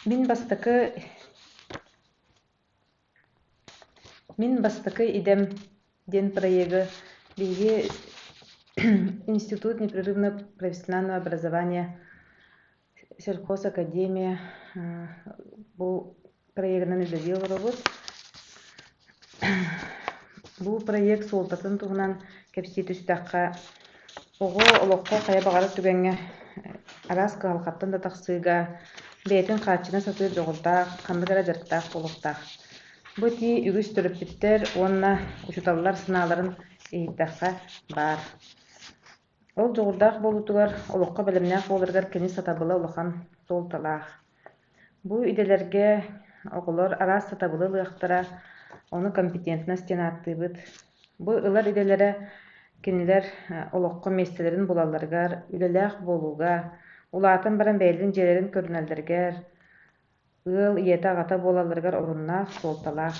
Мин бастакы Мин бастакы идэм диэн проегы биһиги Институт непрерывного профессионального образования Сельхозакадемия бу проегынан үлэлии олоробут. Бу проект суолтатын туһунан кэпсии түстэххэ, оҕо олоххо хайа баҕарар түгэҥҥэ араас кыһалҕаттан да тахсыыга бэйэтин хааччына сатыыр дьоҕурдаах, ханнык эрэ дьарыктаах буолуохтаах. Бу этии үгүс төрөппүттэр уонна учууталлар санааларын иһиттэххэ баар. Ол дьоҕурдаах буолуутугар, олоххо бэлэмнээх буоларыгар кини сатабыла улахан суолталаах. Бу идэлэргэ оҕолор араас сатабылы ылыахтара, ону компетентность диэн ааттыыбыт. Бу ылар идэлэрэ кинилэр олоххо миэстэлэрин булалларыгар, үлэлээх буолууга, улаатан баран бэйэлэрин дьиэлэрин көрүнэллэригэр, ыал ийэтэ-аҕата буолалларыгар оруннаах, суолталаах.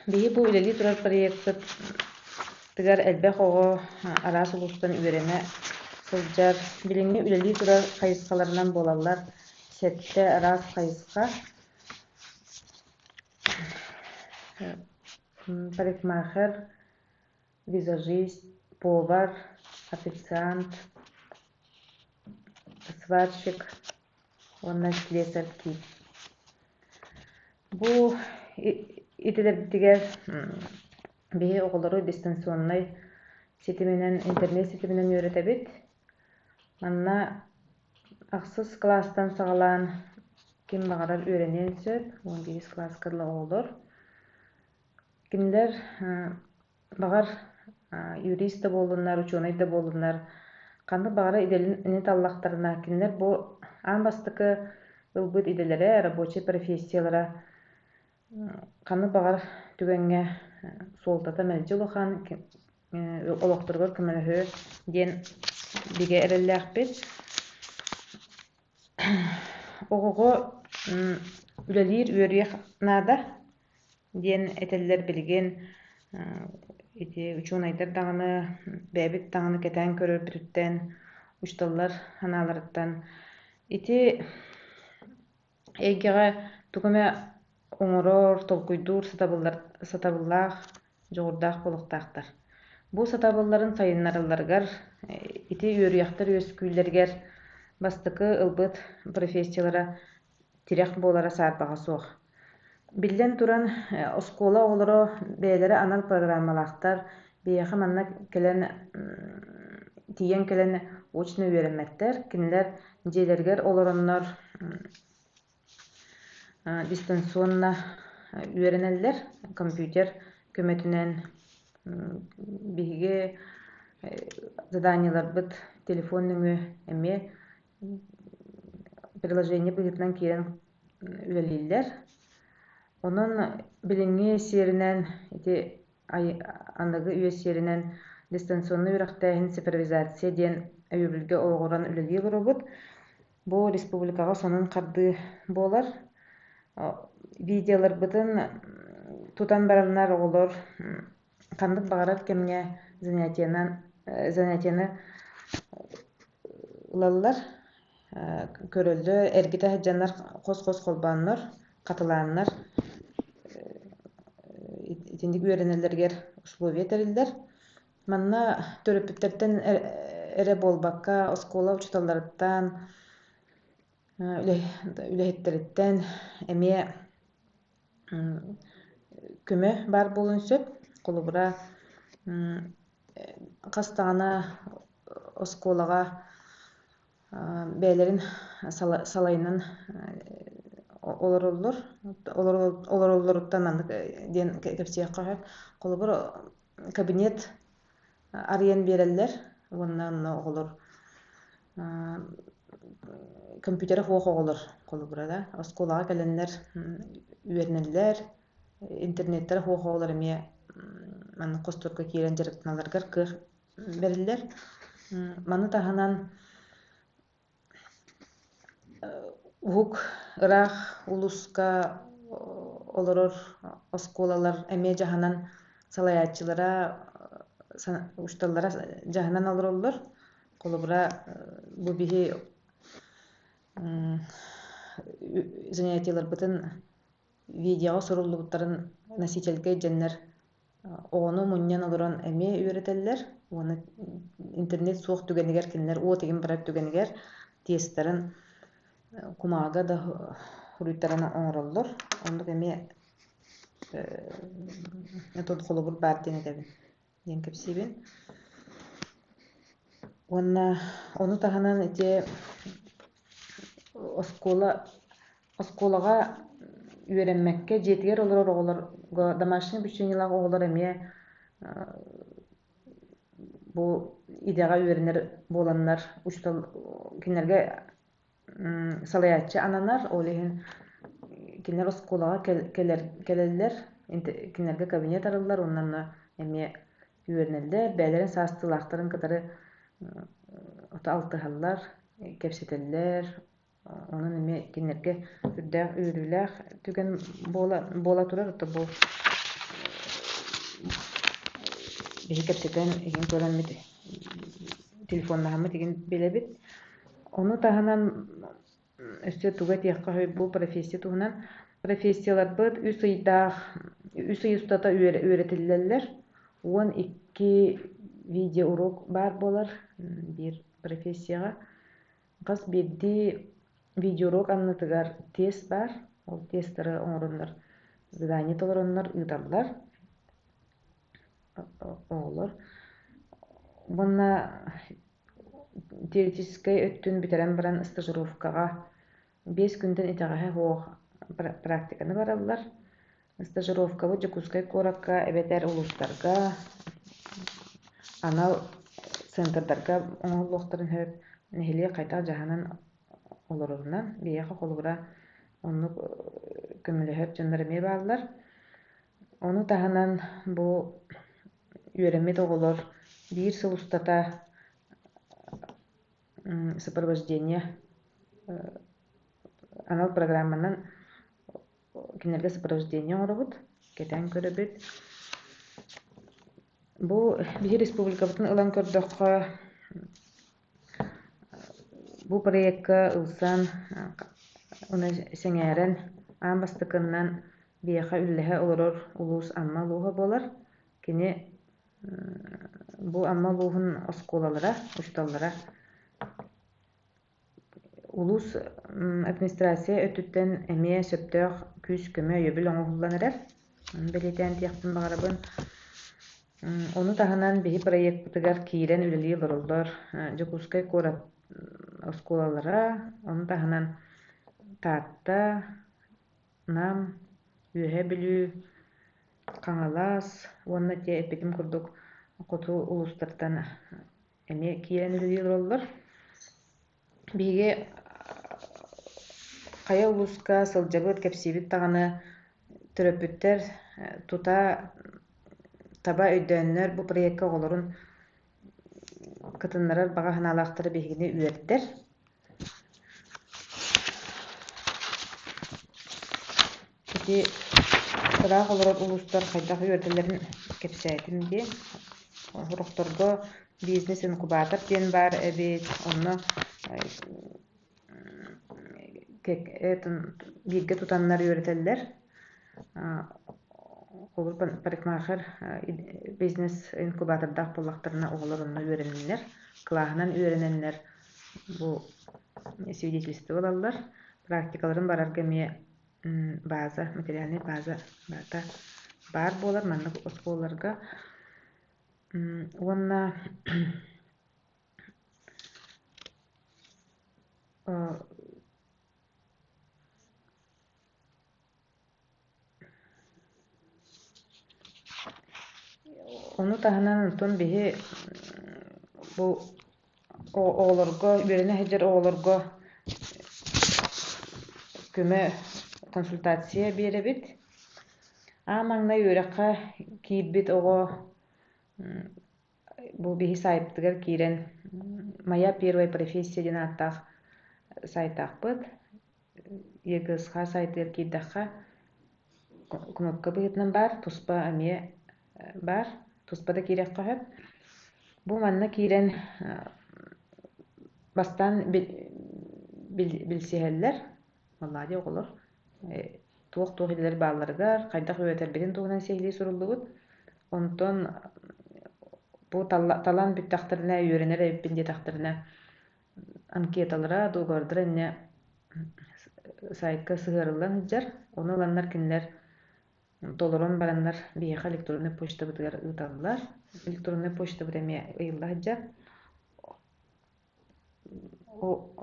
Биһи бу үлэлии турар проекпытыгар элбэх оҕо араас улуустан үөрэнэ сылдьар. Билиҥҥи үлэлии турар хайысхаларынан буолаллар сэттэ араас хайысха: парикмахер, визажист, повар, официант, сварщик уонна слесарь киит. Бу идэлэрбитигэр биһи оҕолору дистанционнай ситиминэн, интернет ситиминэн үөрэтэбит. Манна ахсыс кылаастан саҕалаан ким баҕарар үөрэниэн сөп, 11 кылааска дылы оҕолор. Кинилэр Баҕар, юрист да буоллуннар, учуонай да буоллуннар, ханнык баҕарар идэлини таллахтарына, кинилэр бу аан бастакы ылбыт идэлэрэ, рабочай профессиялара ханнык баҕар түгэҥҥэ суолтата мэлдьи улахан, олохторугар көмөлөһүө диэн бигэ эрэллээхпит. Оҕоҕо үлэлиир үөрүйэх наада диэн этэллэр билигин ити учуонайдар даҕаны, бэйэбит даҕаны кэтээн көрөрбүтүттэн, учууталлар санааларыттан ити эйгэҕэ тугу эмэ оҥорор, толкуйдуур сатабыллар сатабыллаах, дьоҕурдаах буолуохтаахтар. Бу сатабылларын сайыннаралларыгар, ити үөрүйэхтэр үөскүүллэригэр бастакы ылбыт профессиялара тирэх буолара саарбаҕа суох. Биллэн туран, оскуола оҕолоро бэйэлэрэ анал программалаахтар, биһиэхэ манна кэлэн тиийэн кэлэн очно үөрэммэттэр. Кинилэр дьиэлэригэр олороннор дистанционно үөрэнэллэр, компьютер көмөтүнэн биһиги заданиеларбыт телефон нөҥүө эмиэ приложение быһыытынан киирэн үлэлииллэр. Онон билиҥҥи сиэринэн ити аныгы үйэ сиэринэн дистанционнай үөрэхтээһин цифровизация диэн өйөбүлгэ олоҕуран үлэлии олоробут. Бу республикаҕа сонун хардыы буолар. Видеоларбытын тутан бараннар оҕолор ханнык баҕарар кэмҥэ занятиенан занятиены ылаллар, көрөллөр, эргитэ сылдьаннар хос-хос холбооннор, хатылааннар итинник үөрэнэллэригэр условия тэриллэр. Манна төрөппүттэртэн эрэ буолбакка, оскуола учууталларыттан, үлэһиттэриттэн эмиэ көмө баар буолуон сөп. Холобура, хас даҕаны оскуолаҕа бэйэлэрин салайынан олороллор. Олороллоруттан маннык диэн кэпсиэххэ сөп. Холобур, кабинет арыйан биэрэллэр уонна онно оҕолор компьютера суох оҕолор холобура да оскуолаҕа кэлэннэр үөрэнэллэр, интернеттэрэ суох оҕолор эмиэ маннык хосторго киирэн дьарыктаналларыгар кыах бэриллэр. Маны таһынан Уһук ыраах улууска олорор оскуолалар эмиэ дьаһанан салайааччылара, учууталлара дьаһанан олороллор. Холобура, бу биһи занятиеларбытын видеоҕа суруллубуттарын носительгэ илдьэннэр оҕону мунньан олорон эмиэ үөрэтэллэр уонна интернет суох түгэнигэр кинилэр уот игин барар түгэнигэр тестарын кумааҕыга да суруйтаран оҥороллор. Оннук эмиэ холобур баар диэн этэбин диэн кэпсиибин. Уонна ону таһынан ити оскуола оскуолаҕа үөрэммэккэ дьиэтигэр олорор оҕолорго домашнее обучениелаах оҕолор эмиэ бу идэҕэ үөрэнэр буоланнар учуутал кинилэргэ салайааччы ананар, ол иһин кинилэр оскуолаҕа кэлэр кэлэллэр, кинилэргэ кабинет арыллар уонна онно эмиэ үөрэнэллэр, бэйэлэрин саастыылаахтарын кытары алтыһаллар, кэпсэтэллэр, онон эмиэ кинилэргэ сүрдээх үөрүүлээх түгэн буола буола турар. Ото бу биһи кэпсэтэн иһин көрөммүт телефоннаһаммыт игин билэбит. Ону таһынан өссө тугу этиэххэ сөбүй бу профессия туһунан. Профессияларбыт үс ыйдаах, үс ый устата үөрэтиллэллэр. 12 видеоурок баар буолар биир профессияҕа. Хас биирдии видеоурок аннытыгар тест баар. Ол тесттары оҥороннор, задание толороннор ыыталлар оҕолор. Уонна теоретическай өттүн бүтэрэн баран стажировкаҕа 5 күнтэн итэҕэһэ суох практиканы бараллар. Стажировкабыт Дьокуускай куоракка эбэтэр улуустарга анал центрдарга оҥоһуллуохтарын сөп. Нэһилиэк хайдах дьаһанан олорорунан биһиэхэ холобура оннук көмөлөһөр дьоннор эмиэ бааллар. Ону таһынан бу үөрэммит оҕолор биир сыл устата сопровождение анал программанан кинилэргэ сопровождение оҥоробут, кэтээн көрөбүт. Бу биһи республикабытын ылан көрдөххө, бу проекка ылсан уонна сэҥээрэн аан бастакыннан биһиэхэ үллэһэ олорор улуус Амма улууһа буолар. Кини бу Амма улууһун оскуолалара, учууталлара улуус администрация өттүттэн эмиэ сөптөөх күүс-көмө өйөбүл оҥоһуллан эрэр. Бэлиэтээн этиэхпин баҕарабын. Ону таһынан биһи проекпытыгар киирэн үлэлии олороллор Дьокуускай куорат оскуолалара, ону таһынан Таатта, Нам, Үөһээ Бүлүү, Хаҥалас уонна те эппитим курдук хоту улуустартан эмиэ киирэн үлэлии олороллор. Биһиги хайа улууска сылдьабыт, кэпсиибит даҕаны төрөппүттэр тута таба өйдөөннөр бу проекка оҕолорун кытыннарар баҕа санаалаахтара биһигини үөрдэр. Ити ыраах олорор улуустар хайдах үөрдэллэрин кэпсээтим дии. Сорохторго бизнес-инкубатор диэн баар эбит, онно бииргэ тутаннар үөрэтэллэр. Холобур, парикмахер бизнес-инкубатордаах буоллахтарына оҕолор онно үөрэнэллэр, кылааһынан үөрэнэннэр бу свидетельство ылаллар. Практикаларын барарга эмиэ база, материальнай база барыта баар буолар маннык оскуолаларга. Уонна Ону таһынан онтон биһи бу оҕолорго үөрэнэ сылдьар оҕолорго көмө консультация биэрэбит. Аан маҥнай үөрэххэ киирбит оҕо бу биһи сайтпытыгар киирэн «Моя первая профессия» диэн ааттаах сайтаахпыт. ЕГСХ сайтыгар киирдэххэ кнопка быһыытынан баар, туспа эмиэ баар, туспа да киириэххэ сөп. Бу манна киирэн бастаан билсиһэллэр. Маладьа оҕолор туох-туох идэлэр баалларыгар, хайдах үөрэтэрбитин туһунан сиһилии суруллубут. Онтон бу талан бүттэхтэринэ, үөрэнэр эбиппин диэтэхтэринэ, анкеталара, дуогабардара инньэ сайтка сыһыарыллан сылдьар. Ону ыланнар кинилэр толорон бараннар биһиэхэ электроннай почтабытыгар ыыталлар. Электроннай почтабыт эмиэ ыйылла сылдьар.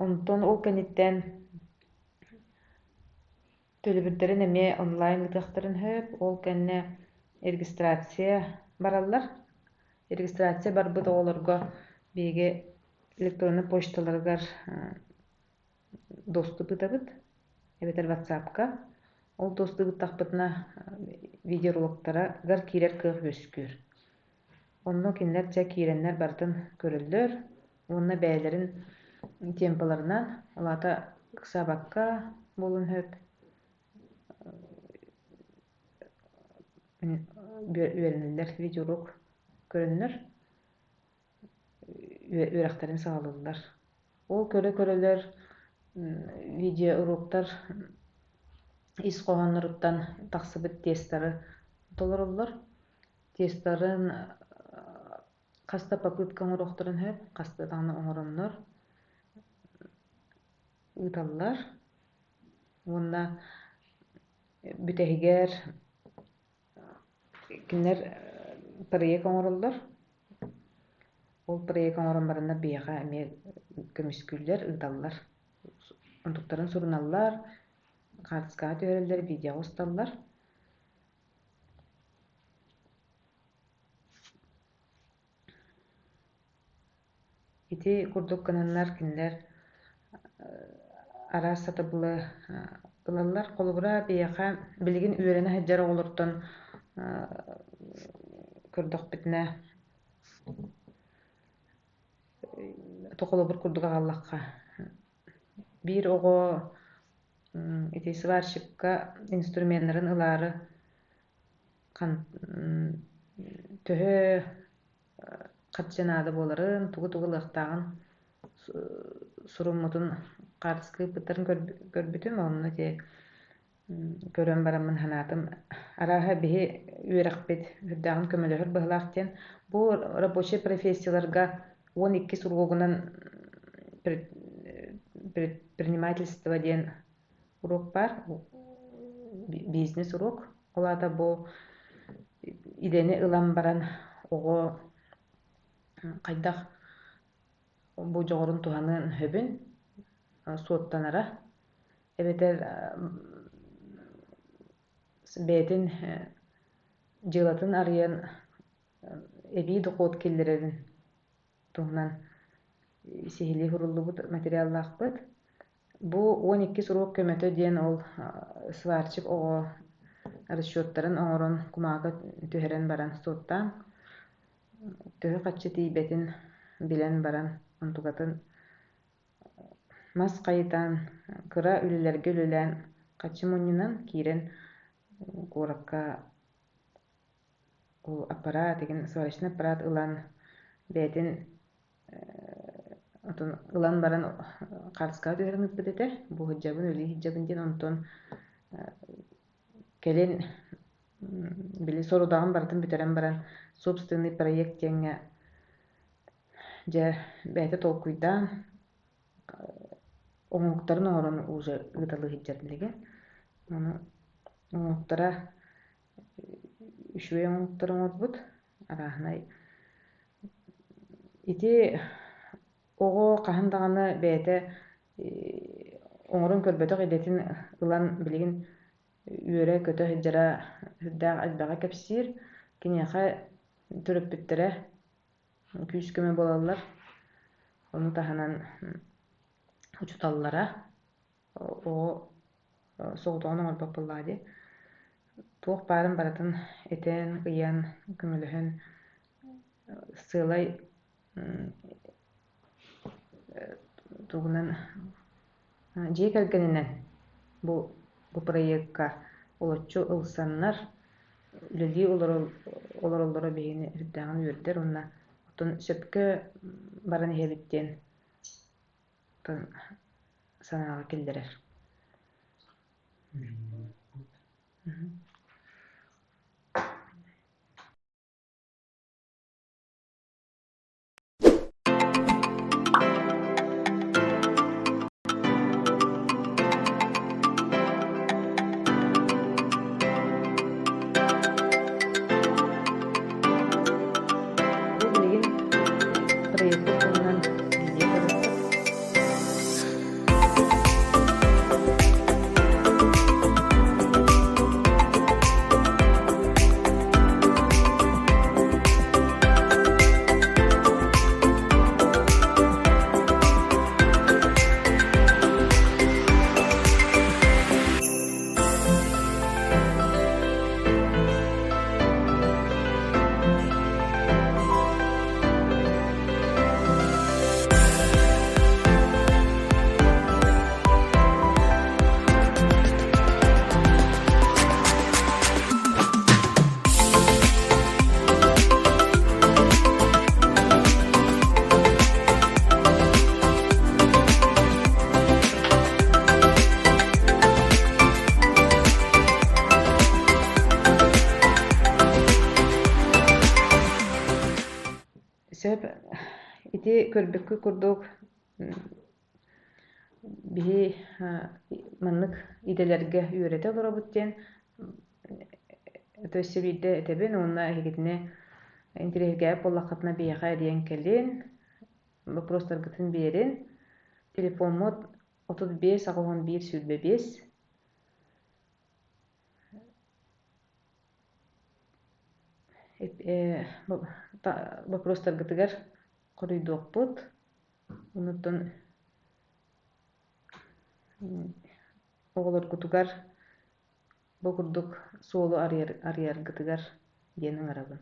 Онтон ол кэнниттэн төлөбүрдэрин эмиэ онлайн ыытыахтарын сөп. Ол кэннэ регистрация бараллар. Регистрация барбыт оҕолорго биһиги электроннай почталарыгар доступ ыытабыт эбэтэр ватсапка. Ол доступ ыыттахпытына видеоуроктарыгар киирэр кыах үөскүүр. Онно кинилэр дьэ киирэннэр барытын көрөллөр уонна бэйэлэрин темпаларынан, ол аата ыксаабакка буолуон сөп, үөрэнэллэр, видеоуруок көрөннөр үөрэхтэрин саҕалыыллар. Ол көрө-көрөлөр видеоуроктар ис хоһоонноруттан тахсыбыт тестары толороллор. Тестарын хас да попытка оҥоруохтарын сөп, хас да даҕаны оҥороннор ыыталлар. Уонна бүтэһигэр кинилэр проект оҥороллор. Ол проект оҥорон бараннар биһиэхэ эмиэ көмүскүүллэр, ыыталлар. Онтуктарын суруналлар, хаартыскаҕа түһэрэллэр, видеоҕа усталлар. Ити курдук гынаннар кинилэр араас сатабылы ылаллар. Холобура, биһиэхэ билигин үөрэнэ сылдьар оҕолортон көрдөхпүтүнэ, холобур курдук аҕаллахха, биир оҕо ити сварщикка инструменнарын ылаары төһө харчы наада буоларын, тугу-тугу ылыахтааҕын суруммутун хаартыска ыыппыттарын көрбүтүм. Онно ити көрөн бараммын санаатым, арааһа биһи үөрэхпит үрдээҕин көмөлөһөр быһыылаах диэн. Бу рабочай профессияларга 12 уруогунан предпринимательство диэн уруок баар, бизнес уруок. Ол аата бу идэни ылан баран оҕо хайдах бу дьоҕурун туһаныан сөбүн суоттанара эбэтэр бэйэтин дьыалатын арыйан эбии дохуот киллэрэрин туһунан сиһилии суруллубут материаллаахпыт. Бу 12 уруок көмөтө диэн ол сварщик оҕо расчеттарын оҥорон кумааҕы түһэрэн баран суоттаан төһө харчы тиийбэтин билэн баран онтукатын мас хайытан кыра үлэлэргэ үлэлээн харчы мунньунан киирэн куоракка ол аппараат игин сварочный аппарат ылан бэйэтин Отон ылан баран хаартыскаҕа түһэрэн ыыппыт этэ. Бу сылдьабын, үлэлии сылдьабын диэн онтон кэлин били сорудаҕын барытын бүтэрэн баран собственный проект диэҥҥэ дьэ бэйэтэ толкуйдаан оҥоһуктарын оҥорон уже ыыталыы сылдьар билигин. Ону оҥоһуктара үчүгэй оҥоһуктары оҥорбут арааһынай. Ити оҕо хаһан даҕаны бэйэтэ оҥорон көрбөтөх идэтин ылан билигин үөрэ-көтө сылдьара сүрдээх элбэҕи кэпсиир. Киниэхэ төрөппүттэрэ күүс-көмө буолаллар. Ону таһынан учууталлара оҕо соҕотоҕун оҥорбот буоллаҕа дии. Туох баарын барытын этэн, ыйан, көмөлөһөн сыалай тугунан дьиэ кэргэнинэн бу проекка олоччу ылсаннар үлэлии олороллоро биһигини сүрдээҕин үөрдэр уонна оттон сөпкө баран иһэбит диэн санааҕа киллэрэр. көрбүккүт курдук биһи маннык идэлэргэ үөрэтэ олоробут диэн өссө биирдэ этэбин уонна эһигитини интэриэһиргээбит буоллаххытына биһиэхэ эрийэн кэлин, боппуруостаргытын биэрин. Телефоммут 35 81 25. Боппуруостаргытыгар хоруйдуохпут. Онуттан оҕолоргутугар бу курдук суолу арыйаргытыгар диэн ыҥырабын.